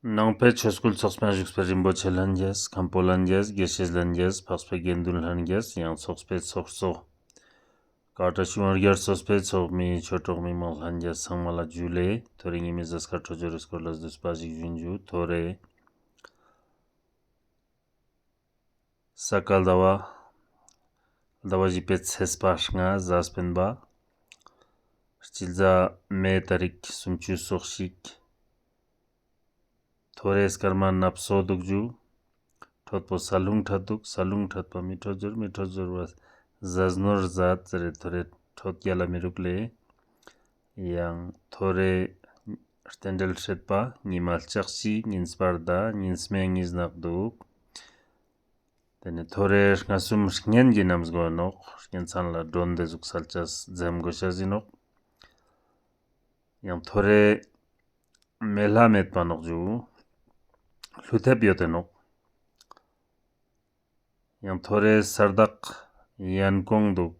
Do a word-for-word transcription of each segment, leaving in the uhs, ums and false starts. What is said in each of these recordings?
ནང་པའི་ཆོས་སྐུལ་ཚོགས་པ་བཞུགས་པའི་རིན་པོ་ཆེ་ལྷན་རྒྱས། མཁན་པོ་ལྷན་རྒྱས། དགེ་བཤེས་ལྷན་རྒྱས། འཕགས་པའི་དགེ་འདུན་ལྷན་རྒྱས། ཡང་ཚོགས་པའི་ཚོགས་གཙོ། བཀའ་དྲིན་ཆེ་བ་རྒྱལ་ཚོགས་པའི་ཚོགས་མི། ཆོས་གྲོགས་མི་མང་ལྷན་རྒྱས་ཚང་མ་ལ་ཇུ་ལེ། ཐོ་རེ་ཉི་མའི་གཟའ་སྐར་འཕྲོད་སྦྱོར་རི་སྐོར་ལ་བསྡུས་པ་ཞིག་ཞུ་རྒྱུ། ཐོ་རེ་ས་ག་ཟླ་བ། ཟླ་བ་བཞི་པའི་ཚེས་པ་ལྔ་གཟའ་སྤེན་པ། སྤྱི་ཟླ་མེ་ཏ་རིག་སུམ་ཅུ་སོ་གཅིག། ཐོ་རེ་སྐར་མ་ནབ་སོ་འདུག་ཇུ། འཕྲོད་པོ་ས་ལྷུང་འཕྲོད་འདུག། ས་ལྷུང་འཕྲོད་པ་མི་འཕྲོད་སྦྱོར། མི་འཕྲོད་སྦྱོར་བ་ཟ་ནོར་ཟ་ཙི་རེ། ཐོ་རེ་འཕྲོད་རྒྱ་ལ་མི་རུག་ལེ། ཡང་ཐོ་རེ་རྟེན་འབྲེལ་སྲེད་པ་ཉི་མ་ལྕགས་ཤིག་ཉིན་སྤར་ཟླ་ཉིན་སྨེ་གཉིས་ནག་འདུག། དེ་ནས་ཐོ་རེ་སྔ་གསུམ་གཉེན་གྱི་རྣམ་སྒོ་ནོག། གཉེན་ཚན་ལ་མགྲོན་དེ་ཟུག་སལ་ཅས་འཛེམ་དགོས་ཤ་ཟིན་ནོག། ཡང་ཐོ་རེ་མེ་ལྷ་མེད་པ་ནོག་ཇུ། ལྷུ་ཐེབས་ཡོད་དེ་ནོག། ཡང་ཐོ་རེ་ས་བདག་ཡན་གོང་འདུག།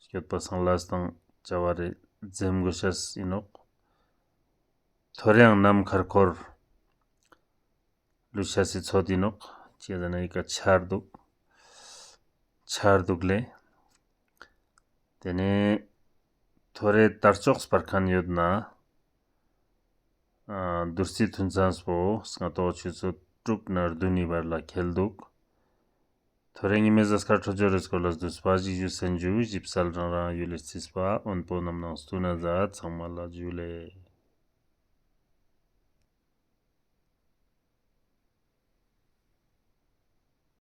སྐྱོད་པ་སང་ལ་སྟངས་བྱ་བ་རེ་འཛེམ་དགོས་ཤ་ཟིན་ནོག། ཐོ་རེ་ཡང་ནམ་མཁར་འཁོར། ལུས་ཤ་སི་ཚོད་ཡིན་ནོག། ཅེས་ཟེར་ན་ཡི་ག་ཆར་འདུག། ཆར་འདུག་ལེ། དེ་ནས་ཐོ་རེ་དར་ལྕོག་སྤར་མཁན་ཡོད་ན། ཨ། བདུད་རྩི་ཐུན་ཚན་སྤོ་སྔ་ཏོག་ཆུ་ཚོད་དྲུག་ནས་བདུན་ནི་བར་ལ་ཁེལ་འདུག། ཐོ་རེ་ཉི་མའི་གཟའ་སྐར་འཕྲོད་སྦྱོར་རི་སྐོར་ལ་བསྡུས་པ་ཞིག་ཞུ་ཟེར་ཇུ། ཞིབ་གསལ་རང་རང་ཡུལ་ལས་རྩིས་པ་དབོན་པོ་རྣམས་ནང་སྟུ་ན་མཛད། ཚང་མ་ལ་ཇུ་ལེ།